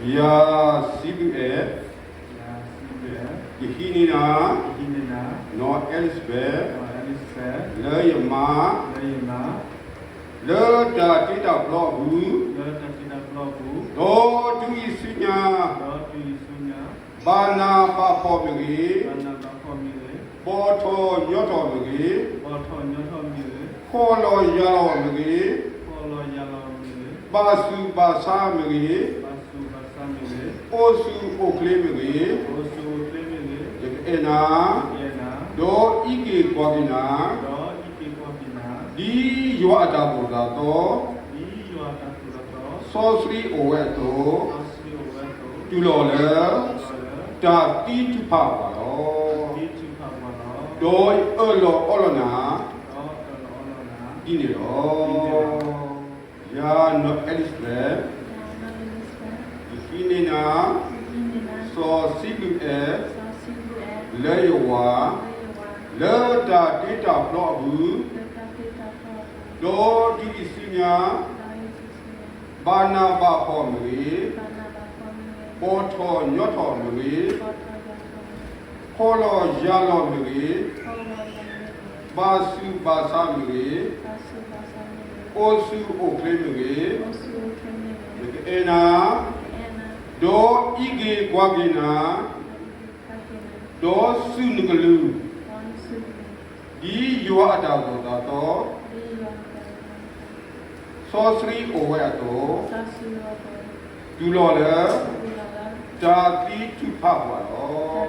ယၤစံးဘျုးအဲၣ်, ယဟံးန့ၢ်နၤ, နီၢ်အဲလံၡဘဲၣ်, လၢယမါ, လၢတၢ်တ့တၢ်ဖျီအပူၤ, ဒီးတုၤအံၤဆူညါ, ဘၣ်နးဘၣ်ဖှီၣ်မ့ၢ်ဂ့ၤ, ဘီၣ်ထီၣ်ညီထီၣ်မ့ၢ်ဂ့ၤ, ဖှီၣ်လီၤယာ်လီၤမ့ၢ်ဂ့ၤ, ဘၣ်ဆူးဘၣ်ဆါမ့ၢ်ဂ့ၤ, အိၣ်ဆူၣ်အိၣ်ချ့မ့ၢ်ဂ့ၤ, ယကအဲၣ်နၤ, ဒီးအံးက့ၤကွၢ်က့ၤနၤ, ဒ်ယွၤအတၢ်သိၣ်တၢ်သီ, စီဆှံအိၣ်ဝဲအသိး, တုၤလီၤလၢ တၢ်သံထုးဖးပှၤလီၤ. ဒီးယအၢၣ်လီၤအီလီၤနၤ ဒ်န့ၣ်လီၤ. ယၤနီၢ်အဲလံၡဘဲၣ်, ယဟံးန့ၢ်နၤ, စီၤစံးဘျုးအဲၣ်, လၢယဝၤ, လၢတၢ်တ့တၢ်ဖျီအပူၤ, ဒီးတုၤအံၤဆူညါ, ဘၣ်နးဘၣ်ဖှီၣ်မ့ၢ်ဂ့ၤ, ဘီၣ်ထီၣ်ညီထီၣ်မ့ၢ်ဂ့ၤ, ဖှီၣ်လီၤယာ်လီၤမ့ၢ်ဂ့ၤ, ဘၣ်ဆူးဘၣ်ဆါမ့ၢ်ဂ့ၤ, အိၣ်ဆူၣ်အိၣ်ချ့မ့ၢ်ဂ့ၤ, ယကအဲၣ်နၤ, ဒီးအံးက့ၤကွၢ်က့ၤနၤ, ဒီးစူၢ်နကလုၢ်, ဒ်ယွၤအတၢ်သိၣ်တၢ်သီ, စီဆှံအိၣ်ဝဲအသိး, တုၤလီၤလၢ တၢ်သံထုးဖးပှၤလီၤ.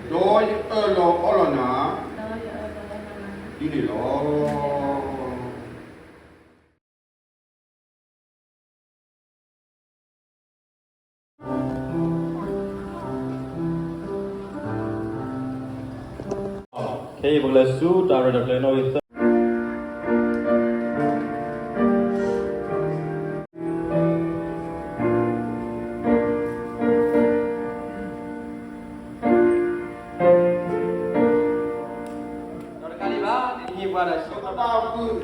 ဒီးယအၢၣ်လီၤအီလီၤနၤ, ဒ်န့ၣ်လီၤ. ခဲအံၤပကလဲၤဆူတၢ်ရဲၣ်တၢ်ကျဲၤနီၣ်ဂံၢ်သၢ ဒီးတကးဒံးဘၣ် ဒ်နဟ့ၣ်ပှၤတၢ်ဆၢကတီၢ်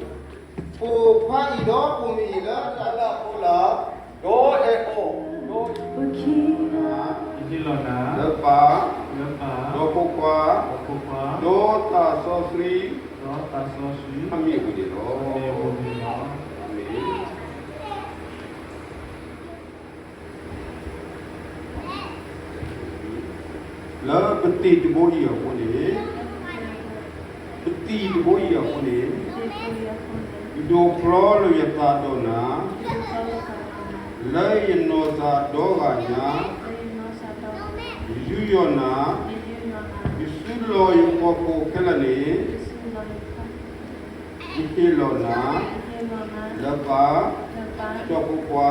ပိာ်ခွါအံၤဒီးပိာ်မုၣ်အံၤလၢတၢ်လၢအဖီလာ်, ဒီးအဲၣ်အီၤ, ဒီးယဟ့ၣ်လီၤနၤ, လၢပၢ်, လၢပၢ်, ဒီးဖိခွါ, ဒီးဖိခွါ, ဒီးသးစီဆှံ, ဒီးသးစီဆှံ, အမံၤအပူၤန့ၣ်လီၤ. အမံၤအပူၤန့ၣ်လီၤ. အမံၤ လၢပသံၣ်တဘိအံၤအဃိန့ၣ်, ပသံၣ်တဘိအံၤအဃိန့ၣ်, ယဒိးဖျီလိာ်ယသးဒီးနၤ, လၢယနီၢ်သးဒီဂၤညါ, ယယူးယီၣ်နၤ, ယစုလီၢ်ယကီၢ်ခိၣ်ခဲလၢာ်န့ၣ်, ယဟ့ၣ်လီၤနၤ, လၢပၢ်, ဒီးဖိခွါ,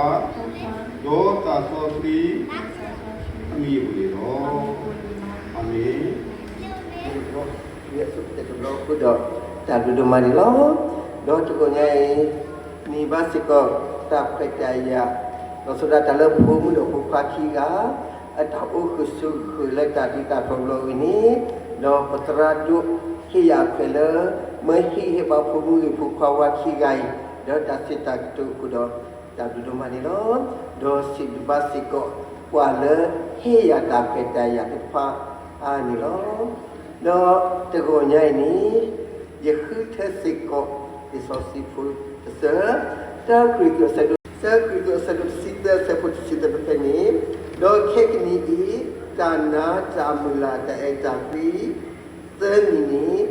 ဒီးသးစီဆှံ, အမံၤအပူၤန့ၣ်လီၤ. အမ့ၢ်, ယဆိကတၢၢ်တဘျီဃီဒီး တၢ်ဘျုးဒိၣ်မးန့ၣ်လီၤ. ဒီးတဂီၤညါအံၤ, န့ၢ်ဘၣ်စ့ၢ်ကီးတၢ်ခွဲးတၢ်ယာ်, ဒီးဆိဒၣ်တၢ်လၢဖိမုၣ်ဒီးဖိခွါခံဂၤ အတၢ်အိၣ်ဃုာ်ဆိးဃုာ်လၢတၢ်ဒုးတၢ်ဖျီဘျီဝံၤန့ၣ်, ဒီးပသရၣ်ဒိၣ်ဟ့ၣ်ယၤအခွဲးလၢ မၢဟ့ၣ်ဂံၢ်ဟ့ၣ်ဘါဖိမုၣ်ဂ့ၤဖိခွါဝါခံဂၤအံၤ ဒီးတၢ်စံးတၢ်ကတိၤအဃိဒီး တၢ်ဘျုးဒိၣ်မးန့ၣ်လီၤ. ဒီးစံးဘျုးဘၣ်စ့ၢ်ကီး ပှၤလၢဟ့ၣ်ယၤတၢ်ခွဲးတၢ်ယာ်သ့ၣ်တဖၣ်အါန့ၣ်လီၤ. ဒီးတဂီၤညါအံၤန့ၣ်, ယဃုထၢစ့ၢ်ကီး လံာ်စီဆှံဖိတဆၢ, တၢကရံၣ်သူးအဆၢဒိၣ်, တၢကရံၣ်သူးအဆၢဒိၣ်တဆံသၢ အဆၢဖိတဆံသၢဖဲန့ၣ်, ဒီးခဲကနံၣ်အံၤ, တၢ်နါတၢ်မုၢ်လၢ်တၢ်အဲၣ်တၢ်ကွံ သၢမံၤန့ၣ်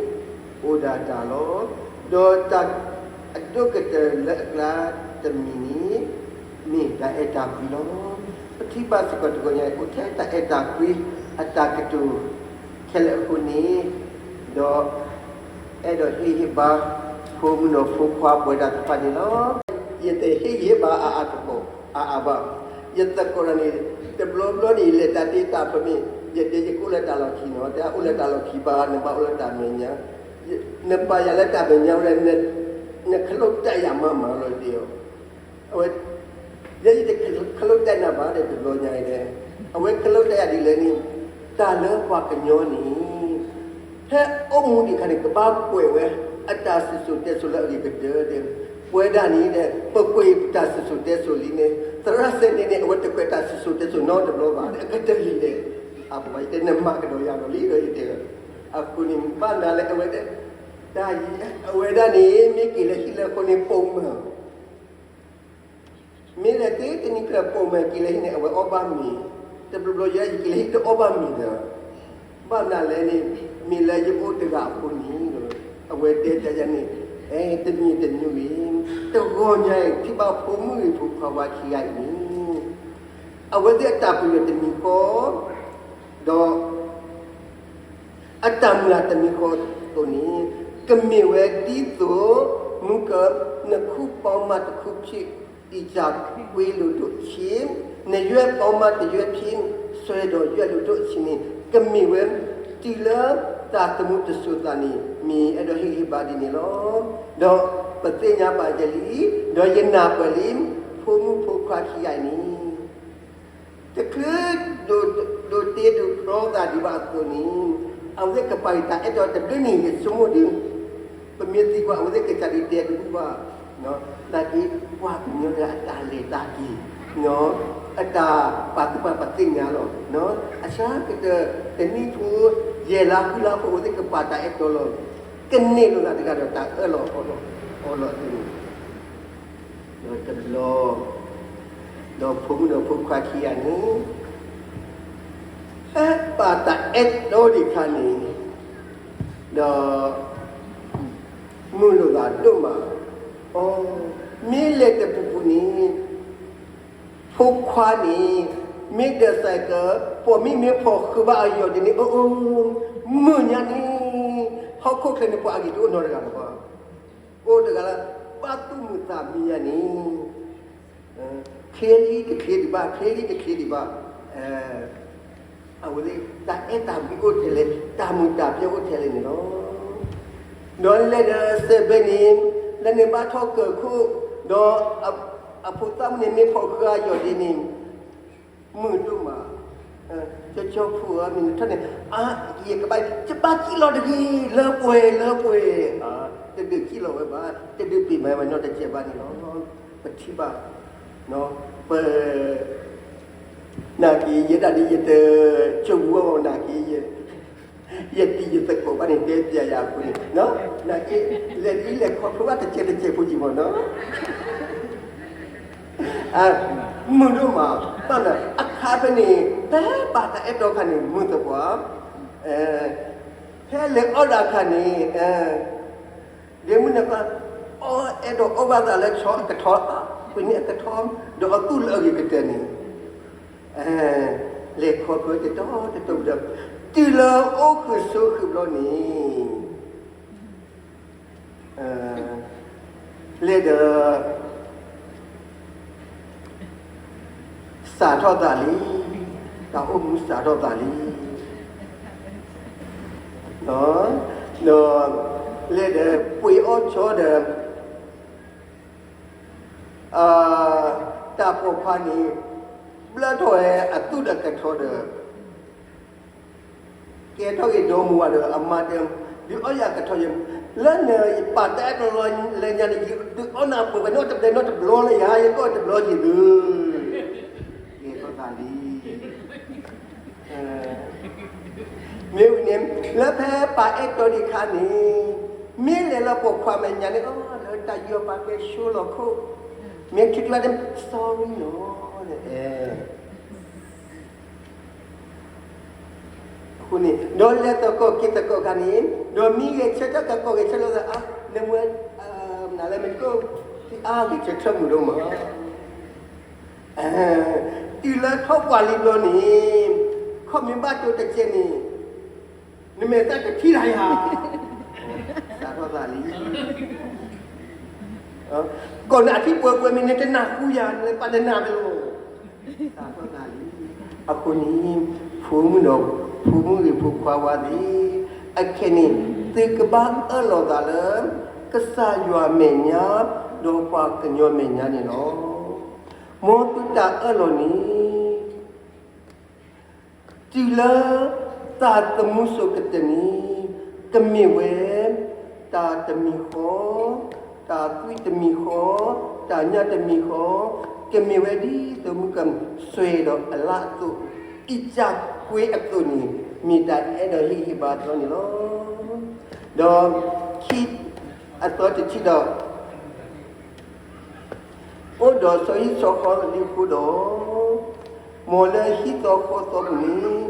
အိၣ်ဒၣ်တၢ်လီၤ. ဒီးတၢ်အဒိၣ်ကတၢၢ်လၢအကျါတမံၤန့ၣ် မ့ၢ်တၢ်အဲၣ်တၢ်ကွံလီၤ. ပထံၣ်ဘၣ်စ့ၢ်ကီးတဂီၤညါအံၤ အိၣ်ထဲတၢ်အဲၣ်တၢ်ကွံအတၢ်ကတိၤ ခဲလၢာ်အဃိန့ၣ်, ဒီး အဲၣ်ဒိးဟ့ၣ်ဂံၢ်ဟ့ၣ်ဘါ ဖိမုၣ်ဒီးဖိခွါပဝဲဒၣ်တဖၣ်န့ၣ်လီၤ. ယတဟ့ၣ်ဂံၢ်ဟ့ၣ်ဘါအါအါကပီၤ အါအါဘၣ်. ယသကိးတဂၤန့ၣ် တဘျီဘျီန့ၣ် ယလဲၤတၢ်တ့တၢ်ဖျီမ့ၢ် ယတဲယကအိၣ်လၢတၢ်လီၢ်ခံနီၤ, တၢ်အိၣ်လၢတၢ်လီၢ်ခံဘၣ် နဘၣ်အိၣ်လၢတၢ်မဲာ်ညါ, နပာ်ယၤလၢတၢ်မဲာ်ညါဝဲဒၣ် နခလုးတၢ်ယၤမးမးလီၤတဲအီၤ အဝဲ ယဲယတခလုးတၢ်နၤဘၣ်ဒီး တဘျီညါအံၤဒီး အဝဲခလုးတၢ်ယၤဒ်လဲၣ်န့ၣ်, တၢ်လၢပှၤကညီန့ၣ် ဖဲအိၣ်မူဒံးအခါန့ၣ် ကဘၣ်ကွဲးဝဲ အတၢ်စံၣ်စိၤတဲစိၤလၢအဂ့ၤကတၢၢ်ဒီး ပဝဲဒၣ်န့ၣ်ဒီး ပကွဲးတၢ်စံၣ်စိၤတဲစိၤလံန့ၣ် သရၣ်စဲန့ၣ်န့ၣ် အဝဲတကွဲးတၢ် နီတဘျီဘၣ်, အကတလံၤလဲၣ်, အပှၤတဲနမၤကဒီးယၤဒီးလံဒီးယတဲ, အဃိန့ၣ် ဘၣ်နၤလၢအဝဲဒၣ်, တၢ်အံၤ အဝဲဒၣ်န့ၣ် မ့ၢ်က့ၤလၢဟံၣ်လၢအဃိန့ၣ်ပိာ်မုၣ် မ့ၢ်လဲၤတ့တနံၤကျၢၤပိာ်မုၣ်က့ၤလၢဟံၣ်န့ၣ် အဝဲအီၣ်ဘၣ်မ့ၤ, တဘျီဘျီယဲယက့ၤလၢဟံၣ်တအီၣ်ဘၣ်မ့ၤဒီး, ဘၣ်မနုၤလဲၣ်န့ၣ်, မ့ၢ်လၢယအိၣ်တဂၤအဃိန့ၣ်, အဝဲတဲတၢ်ယၤန့ၣ်, အဲ တမံၤတမံၤဂ့ၤ, တဂီၤညါအံၤ ထံၣ်ဘၣ်ဖိမုၣ်ဂ့ၤဖိခွါဝါခံဂၤအံၤန့ၣ်, အဝဲသ့ၣ်အတၢ်ပညိၣ်တမံၤဃီ, ဒီး အတၢ်မုၢ်လၢ်တမံၤဃီအသိးန့ၣ်, ကမ့ၢ်ဝဲဒ်သိး မုၢ်က နခူၣ်ပီမးတခူၣ်ဖံး အံၤစၢ်ကွ့လိာ်ဒိၣ်ဆံး, နယွဲၢ်ပီမးတယွဲၢ်ဖံး စွဲဒီးယွဲၢ်လိာ်ဒိၣ်ဆံးန့ၣ်, ကမ့ၢ်ဝဲ တုၤလၢတၢ်သမူတစိၤသးန့ၣ် မ့ၢ်အဲၣ်ဒိးဟ့ၣ်ဂံၢ်ဟ့ၣ်ဘါဒ်န့ၣ်လီၤ. ဒီးပသ့ၣ်ညါဘၣ်ယဲလံ, ဒီးယနၢ်ပၢၢ်လံ, ဖိမုၣ်ဖိခွါခံဂၤအံၤန့ၣ် တချုးဒိးတ့ဒိးဖျီသးဒံးဘၣ်အသိးန့ၣ်, အဝဲသ့ၣ်ကပာ်က့ၤတၢ်အဲၣ်တီတဘျုးန့ၣ် ယဆိကမိၣ်ဒ် ပမ့ၢ်သံကွၢ်အဝဲသ့ၣ်ကစၢ်ဒုးတဲတဘူၣ်ဘၣ်, နာ်က့ ပှၤကညီတဂၤအတၢ်လဲၤတၢ်က့ၤ, အတၢ်ပာ်သူၣ်ပာ်သးပသ့ၣ်ညါလီၤ. အဆၢကတၢၢ် တနံၣ်ဖိ ယဲၢ်လါဃုလါဖိ အဝဲသ့ၣ်ကပာ်တၢ်အဲၣ်တီလီၤ. ကန့ၢ်လိာ်သးတဂၤဒီးတၢ်အၢၣ်လီၤအီလီၤအီလီၤအသိးန့ၣ် ဒီးတဘျီ, ဒီးဖိမုၣ်ဒီးဖိခွါခံဂၤန့ၣ် ဟဲပာ်တၢ်အဲၣ်တီဒံးအခါန့ၣ်, ဒီး မုာ်လိာ်သးဒိၣ်မး, အိ, မ့ၢ်လဲၤတပူၤပူၤန့ၣ် ဖိခွါန့ၣ် မ့ၢ်ဒၢးစဲးကၢ, ပိာ်မုၣ်မ့ၢ်ဖီၣ်ဃုာ်ဘၣ်အယီၢ်ဒ်န့ၣ် အိ, မုာ်ညါန့ၣ် ဟီၣ်ခိၣ်ချၢန့ၣ် ပှၤအဂ့ၤတအိၣ်နီတဂၤလၢၤဘၣ်. အိၣ်တဂၤလၢ ဘၣ်သူၣ်မုာ်သးမုာ်ညါန့ၣ် ချ့လံတချ့ဒံးဘၣ်, ချ့လံတချ့ဒံးဘၣ်, အဝဲသ့ၣ် တၢ်အဲၣ်တၢ်ကွံအိၣ်ထဲလဲၣ်, တၢ်မုာ်တၢ်ပျဲၢ်အိၣ်ထဲလဲၣ်န့ၣ်လီၤ. ဒီးလဲၤဒီးစဲးဘၢန့ၣ်, လၢန့ၣ်ဘၣ်ထီၣ်ကၢၢ်ခိၣ်, ဒီးအဖိသၣ်မုၣ်န့ၣ်မ့ၢ်ဖီၣ်ဃုာ်အယီၢ်ဒ်န့ၣ် မုာ်ဒိၣ်မး, ကၠီကၠီဖိဧၢ မ့ၢ်နထီၣ်န့ၣ်, အါ, ယကဘၣ်, ယဘၣ်စံၣ်လီၤတဂ့ၤ လၢပှဲၤလၢပှဲၤ, တဒုးစံၣ်လီၤဝဲဘၣ်, တဒုးပ့ၤမၤဝဲနီတစဲးဘၣ်န့ၣ်လီၤ. ပထံၣ်ဘၣ်, ပ, နာ်က့ ယဲဒၣ်ဒ်ယတ, ကၠိဝဲအီၤနာ်က့ ယတံၤယသကိးဘၣ်န့ၣ် တဲပျးယၤအဃိန့ၣ်, နာ်က့ လဲၤဒ်လဲၤခီဖျိဘၣ်တစဲးတစဲးဖိယံၤမ့ၢ်နီၤ, မုာ်ဒိၣ်မး, ဘၣ်လၢအခါဖဲန့ၣ် ဖဲပာ်တၢ်အဲၣ်တီခါန့ၣ် မုာ်သပှၢ်, ဖဲလဲၤအီၣ်ဒၣ်အခါန့ၣ်, ဒ့မုၣ်န့ၣ်က, အီၣ်အဲၣ်ဒိးအီၣ်ဘၣ်သးလၢဆီအကထီ, ပှ့ၤန့ၢ်အကထီ, ဒီးအသူၣ်လၢအဂ့ၤကတၢၢ်န့ၣ်, လဲၤခီဖျိတတီတတီဒီး, တုၤလၢအိၣ်ဃုာ်ဆိးဃုာ်ဘျီန့ၣ် လဲၤဒီး စးထီၣ်သးလံ, တၢ်အိၣ်မူစးထီၣ်သးလံ, ဒီး လဲၤဒီးပှ့ၤအီၣ်ဆီဒီး တၢ်ပိာ်ခွါန့ၣ် ဘျၢထီၣ်ဝဲအသူၣ်ဒီးကထီဒီး ကဲထီၣ်က့ၤဒီမါဝၤဒီးအမါတဲ, ဒုးအီၣ်ယၤကထီယဲ, လၢနပာ်တၢ်အဲၣ်တီလီၤလၢညါန့ၣ် ယဒုးအီၣ်နၤပှဲၤဝဲနီတဘျီနီတဘျီလၢယၤ ယကအီၣ်တဘျီယံၤသု, ကဲထီၣ်သးလံ. မ့ၢ်ဝံၤန့ၣ် လၢဖဲပာ်အဲၣ်တီဒံးအခါန့ၣ် မ့ၢ်လဲၤလၢပိာ်ခွါမဲာ်ညါန့ၣ် အီ လၢတၢ်ယီၤပာ်ကဲဆိလီၤခိၣ်, မ့ၢ်ခံကျါန့ၣ် sorry နီၤ, အဃိန့ၣ် ဒီးလဲၤသကိးက့ၤသကိးခါန့ၣ် ဒီးမ့ၢ်ဂဲၤဆၢထၢၣ်ကကိးဂဲၤဆၢထၢၣ်လၢအါ နမ့ၢ် နလဲၤမ့ၢ်တကိး အါဂဲၤဆၢထၢၣ်မုာ်ဒိၣ်မး တုၤလၢထီၣ်ပှၢ်လံဘျီန့ၣ် ခီၣ်မ့ၢ်ဘၣ်တိၤတကဲန့ၣ် နမဲာ်သၣ်တထံၣ်တၢ်ယၤ စးထီၣ်သးလံ ကိးနၤအထံၣ်ပှဲၤပှဲၤမ့ၢ်နတနၢ်ဟူယၤ နလဲၤပာ်နနၢ်တလိၤ စးထီၣ်သးလံ အဃိန့ၣ် ဖိမုၣ်ဒီး ဖိမုၣ်ဂ့ၤဖိခွါဝါသ့ၣ် အခဲန့ၣ် သုကဘၣ်အၢၣ်လီၤသးလၢ ကစၢ်ယွၤမဲာ်ညါ ဒီးပှၤကညီမဲာ်ညါန့ၣ်လီၤ. မ်သုတၢ်အၢၣ်လီၤန့ၣ် တုၤလၢ တၢ်သမူစိၤကတၢၢ်န့ၣ် ကမ့ၢ်ဝဲ တၢ်တမံၤဃီ, တၢ်သွံၣ်တမံၤဃီ, တၢ်ညၣ်တမံၤဃီ, ကမ့ၢ်ဝဲဒ်သိးမုၢ်ကစွဲဒီးအလါအသိး, အံစၢ်ကွ့အသိးန့ၣ်, မ့ၢ်တၢ်အဲၣ်ဒိးဟ့ၣ်ဂံၢ်ဟ့ၣ်ဘါအသီန့ၣ်လီၤ. ဒီးခံ, အသီတထံၣ်ဒီး အိၣ်ဒီးစီၤဟံၣ်စီၤဃီလံအဃိဒီး, မ်လၢဟံၣ်သီဃီသီပူၤန့ၣ်,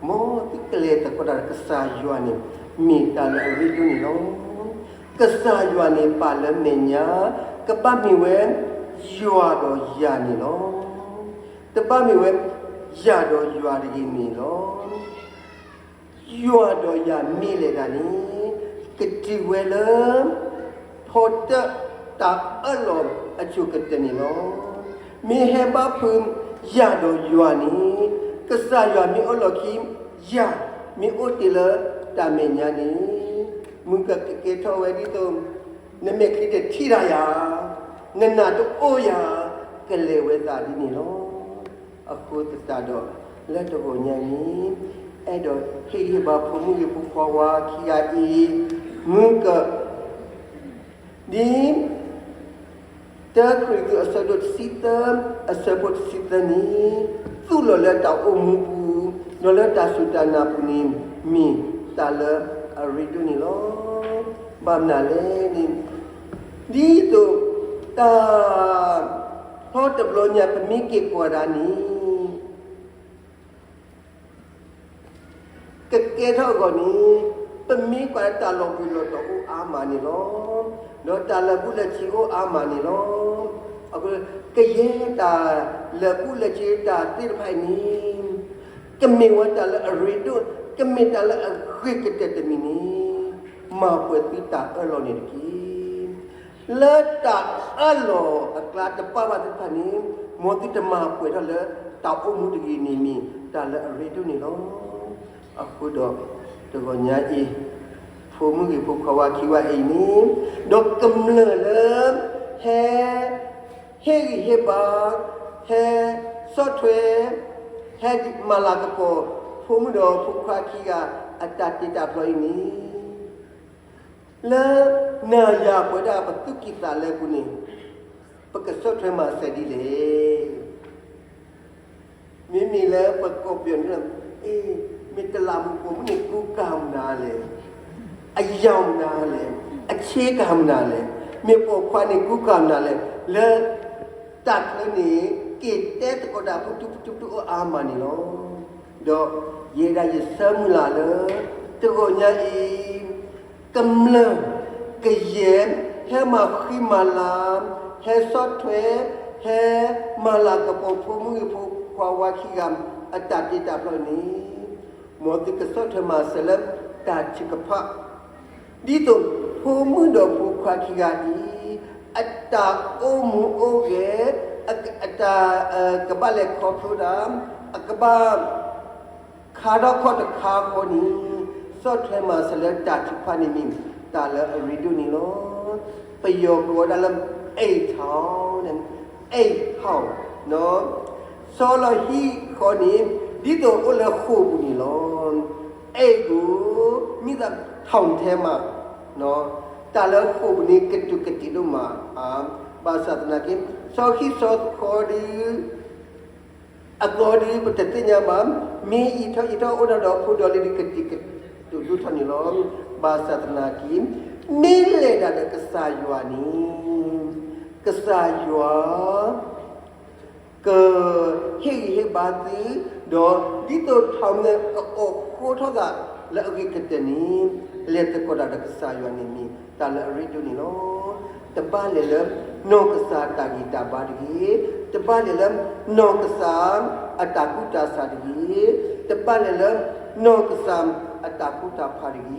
မ်သုကလဲၤသကိးတၢ်ဒီးကစၢ်ယွၤန့ၣ်, မ့ၢ်တၢ်လၢအရ့ဒိၣ်န့ၣ်လီၤ. ကစၢ်ယွၤန့ၣ်ပာ်လၢမဲာ်ညါ, ကဘၣ်မ့ၢ်ဝဲ ယွၤဒီးယၤန့ၣ်လီၤ. တဘၣ်မ့ၢ်ဝဲ ယၤဒီးယွၤတဂ့ၤန့ၣ်လီၤ. ယွၤဒီးယၤမ့ၢ်လဲၤတၢ်န့ၣ်, ကတုၤဝဲလၢ ဖီတၢၣ်တၢ်အၢၣ်လီၤအစိၤကတၢၢ်န့ၣ်လီၤ. မ့ၢ်ဟဲဘါဖုးယၤဒီးယွၤန့ၣ်, ကစၢ်ယွၤမ့ၢ်အၢၣ်လီၤခံ, ယၤမ့ၢ်အိၣ်တ့ၢ်လၢတၢ်မဲာ်ညါန့ၣ်, မုၢ်ကကကဲထီၣ်ဝဲဒ်သိး နမဲာ်ချံတထံၣ်တၢ်ယၤ, နနၢ်တအိၣ်ယၤ, ကလဲၤဝဲသးဒ်န့ၣ်လီၤ. အဃိသတးဒီး လၢတဂီၤညါအံၤန့ၣ်, အဲၣ်ဒိးဟ့ၣ်ဂံၢ်ဟ့ၣ်ဘါဖိမုၣ်ဂ့ၤဖိခွါဝါခံဂၤအံၤ, မုၢ်က ဒ် တၢကရံၣ်သူးအဆၢဒိၣ်တဆံသၢ, အဆၢဖိတဆံသၢန့ၣ်, သူၣ်လီၤလၢတၢ်အိၣ်မူပူၤ, ဒီးလၢတၢ်စူၢ်တၢ်နာ်ပူၤန့ၣ်, မ့ၢ်တၢ်လၢအရ့ဒိၣ်န့ၣ်လီၤ. ဘၣ်မနုၤလဲၣ်န့ၣ်, ဒ်သိး တၢ် ထီတဘျီညါပမ့ၢ်က့ၤကွၢ်ဒၣ်န့ၣ် ကကဲထီၣ်အဂီၢ်န့ၣ်, ပမ့ၢ်ကွၢ်တၢ်လီၤဘှံးလီၤတီၤအိၣ်အါမးန့ၣ်လီၤ. ဒီးတၢ်လၢာ်ဘူၣ်လၢာ်စ့အိၣ်အါမးန့ၣ်လီၤ. အဃိ ကယဲၢ်တၢ်လၢာ်ဘူၣ်လၢာ်စ့တၢ်သ့ၣ်တဖၣ်အံၤန့ၣ်, ကမ့ၢ်ဝဲတၢ်လၢအရ့ဒိၣ်, ကမ့ၢ်တၢ်လၢအဂ့ၤကတၢၢ်တမံၤန့ၣ်, မၤပှဲၤသုတၢ်အၢၣ်လီၤန့ၣ်တက့ၢ်. လၢတၢ်အၢၣ်လီၤအကျါတပာ်ဘၣ်သ့ၣ်တဖၣ်န့ၣ်, မ်သုတမၤပှဲၤထီၣ်လၢတၢ်အိၣ်မူတဂ့ၤန့ၣ်မ့ၢ်တၢ်လၢအရ့ဒိၣ်န့ၣ်လီၤ. အဃိဒီး တဂီၤညါအံၤ, ဖိမုၣ်ဂ့ၤဖိခွါဝါခံဂၤအံၤန့ၣ်, ဒီးကမျၢၢ်လၢ ဟဲ ဟ့ၣ်ဂံၢ်ဟ့ၣ်ဘါ, ဟဲ ဆီၣ်ထွဲ, ဟဲမၤလၤကပီၤ ဖိမုၣ်ဒီးဖိခွါခံဂၤ အတၢ်တ့တၢ်ဖျီအံၤန့ၣ် လၢနၤယၤပဝဲဒၣ်ပသူၣ်ကံၢ်သးလဲပူၤန့ၣ်, ပကဆီၣ်ထွဲမၤစၢၤဒ်လဲၣ်. မ့မ့ၢ်လၢပကီၢ်ပယီၤန့ၣ်, မ့ၢ်တလးမူးပိာ်မုၣ်န့ၣ် ကူကၤမနုၤလဲၣ်, အယီၢ်မနုၤလဲၣ်, အဆ့ကၤမနုၤလဲၣ်, မ့ၢ်ပိာ်ခွါန့ၣ်ကူကၤမနုၤလဲၣ်, လၢ တၢ်ချၢန့ၣ် က့ၤတဲသကိးတၢ်ပူၤတူပူၤတူပူၤအိၣ်အါမးန့ၣ်လီၤ. ဒီးယဲဒၣ်ယဆၢမုၢ်လၢ်လၢ တဂီၤညါအံၤ ကမျၢၢ် ကယဲၢ် ဟဲမၤဃံမၤလၤ ဟဲဆီၣ်ထွဲ ဟဲမၤလၤကပီၤဖိမုၣ်ဂ့ၤဖိခွါဝါခံဂၤ အတၢ်တ့တၢ်ဖျီန့ၣ် မ်သုကဆီၣ်ထွဲမၤစၢၤလၢတၢ်ထုကဖၣ် ဒ်သိးဖိမုၣ်ဒီးဖိခွါခံဂၤအံၤ အတၢ်အိၣ်မူအိၣ်ဂဲၤ အတၢ်ကဘၣ်လဲၤခီဖျိဒၣ် အကဘၣ် ခါထီၣ်ခီၣ်တခါဃီန့ၣ် ဆီၣ်ထွဲမၤစၢၤလၢတၢ်ထုကဖၣ်န့ၣ်မ့ၢ်တၢ်လၢအရ့ဒိၣ်န့ၣ်လီၤ. ပယီၤကိးဝဲဒၣ်လၢ အိမ်ထောင်, အိမ်ထောင်, စီၤလီၤဟံၣ်ဃီန့ၣ် ဒ်သိးအိၣ်လၢဃိာ်ပူၤန့ၣ်လီၤ. အိမ်ပူၤ မ့ၢ်သး ထောင်ထဲမှာ တၢ်လၢဃိာ်ပူၤန့ၣ် ကတူာ်ကတ့ာ်ဒိၣ်မး, ဘၣ်ဆၣ်သနာ်က့ စီၤဟံၣ်စီၤဃီဒီး အသီဒီး ပတသ့ၣ်ညါဘၣ်, မ့ၢ်အံးထီၣ်အံးထီၣ်အိၣ်ဒီးဒီးဖိဒီးလံၤဒီး ကတံာ်ကတူာ်ဒိၣ်ထီၣ်န့ၣ်လီၤ. ဘၣ်ဆၣ်သနာ်က့ မ့ၢ်လဲၤဒၣ်ဒီးကစၢ်ယွၤန့ၣ် ကစၢ်ယွၤ က ဟ့ၣ်ဂံၢ်ဟ့ၣ်ဘါသု, ဒီးဒ်သိးထီးမၢအအိၣ်ဃိထီၣ်သးလၢအဂ့ၤကတၢၢ်န့ၣ် လဲၤသကိးတၢ်ဒီးကစၢ်ယွၤန့ၣ်မ့ၢ်တၢ်လၢအရ့ဒိၣ်န့ၣ်လီၤ. တဘၣ်လဲၤလၢ နီၢ်ကစၢ်တၢ်ဂံၢ်တၢ်ဘါတဂ့ၤ, တဘၣ်လဲၤလၢ နီၢ်ကစၢ်အတၢ်ကူၣ်တၢ်ဆးတဂ့ၤ, တဘၣ်လဲၤလၢ နီၢ်ကစၢ်အတၢ်ကူၣ်တၢ်ဖးတဂ့ၤ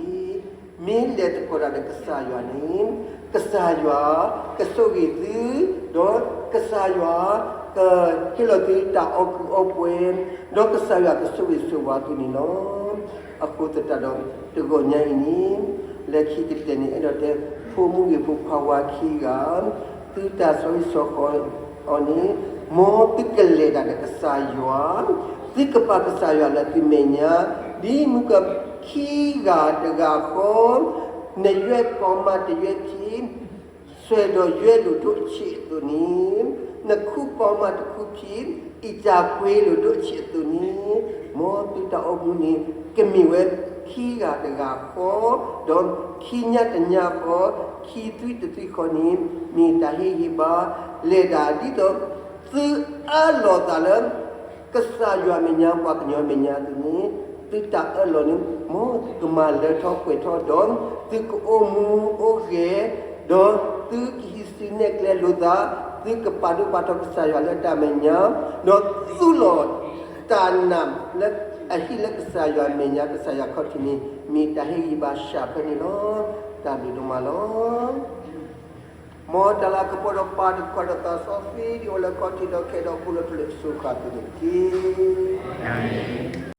မ့ၢ်လဲၤသကိးတၢ်ဒီးကစၢ်ယွၤန့ၣ် ကစၢ်ယွၤကဆိၣ်ဂ့ၤသု, ဒီးကစၢ်ယွၤ ကဟ့ၣ်လီၤသုတၢ်အီၣ်ကုာ်အီပှဲၤ, ဒီးကစၢ်ယွၤကဆိၣ်ဂ့ၤဆိၣ်ဝါသုန့ၣ်လီၤ. အဃိသတးဒီး တဂီၤညါအံၤန့ၣ် လၢခံကတၢၢ်န့ၣ် အဲၣ်ဒိးတဲ ဖိမုၣ်ဂ့ၤဖိခွါဝါခံဂၤ သုတၢ်ဆီဟံၣ်ဆီဃီအီၤန့ၣ် မ်သုကလဲၤတၢ်ဒီးကစၢ်ယွၤ, သုကပာ်ကစၢ်ယွၤလၢသုမဲာ်ညါ, ဒ်မုၢ်ကခံဂၤတဂၤဃီ နယွဲၢ်ကီမးတယွဲၢ်ခံ စွဲဒီးယွဲၢ်ဒိၣ်ဒိၣ်အဆံးအသိးန့ၣ် နခူၣ်ပီမးတခူၣ်ခံ, အံးတၢ်ကွ့လိာ်ဒိၣ်ဆံးအသိးန့ၣ်, မ်သုတၢ်အိၣ်မူန့ၣ် ကမ့ၢ်ဝဲခံဂၤတဂၤဃီ, ဒီးခံညါတညါဃီ, ခံသွံၣ်တသွံၣ်ဃီန့ၣ်, မ့ၢ်တၢ်ဟ့ၣ်ဂံၢ်ဘါ, လဲၤဒၣ်ဒ်သိး သုအၢၣ်လီၤသးလၢ ကစၢ်ယွၤမဲာ်ညါ ပှၤကညီမဲာ်ညါအသိးန့ၣ်, သုတၢ်အၢၣ်လီၤန့ၣ် မ်သုကမၤလၢထီၣ်ပှဲၤထီၣ်ဒီး, သုကအိၣ်မူအိၣ်ဂဲၤ, ဒီးသုကဟံးစုနဲၣ်ကျဲလိာ်သး, သုကပာ်ဒိၣ်ပာ်ထီၣ်ကစၢ်ယွၤလၢတၢ်မဲာ်ညါ, ဒီးသူၣ်လီၤတၢ်နာ်လၢအဟံၣ်လၢကစၢ်ယွၤမဲာ်ညါ ကစၢ်ယွၤခီၣ်ထံးန့ၣ်, မ့ၢ်တၢ်ဟ့ၣ်ဂံၢ်ဘါစှၤဖဲန့ၣ်လီၤ. တၢ်ဘျုးဒိၣ်မးလီၤ. မ်တၢ်လၤကပီၤဒီးပၢ်ဒီးခွါဒီးသးစီဆှံ ဒ်အိၣ်လၢခီၣ်ထံးဒီးခဲဒီး အိၣ်လၢထူလၢစိၤဃၣ်သုန့ၣ်တက့ၢ်.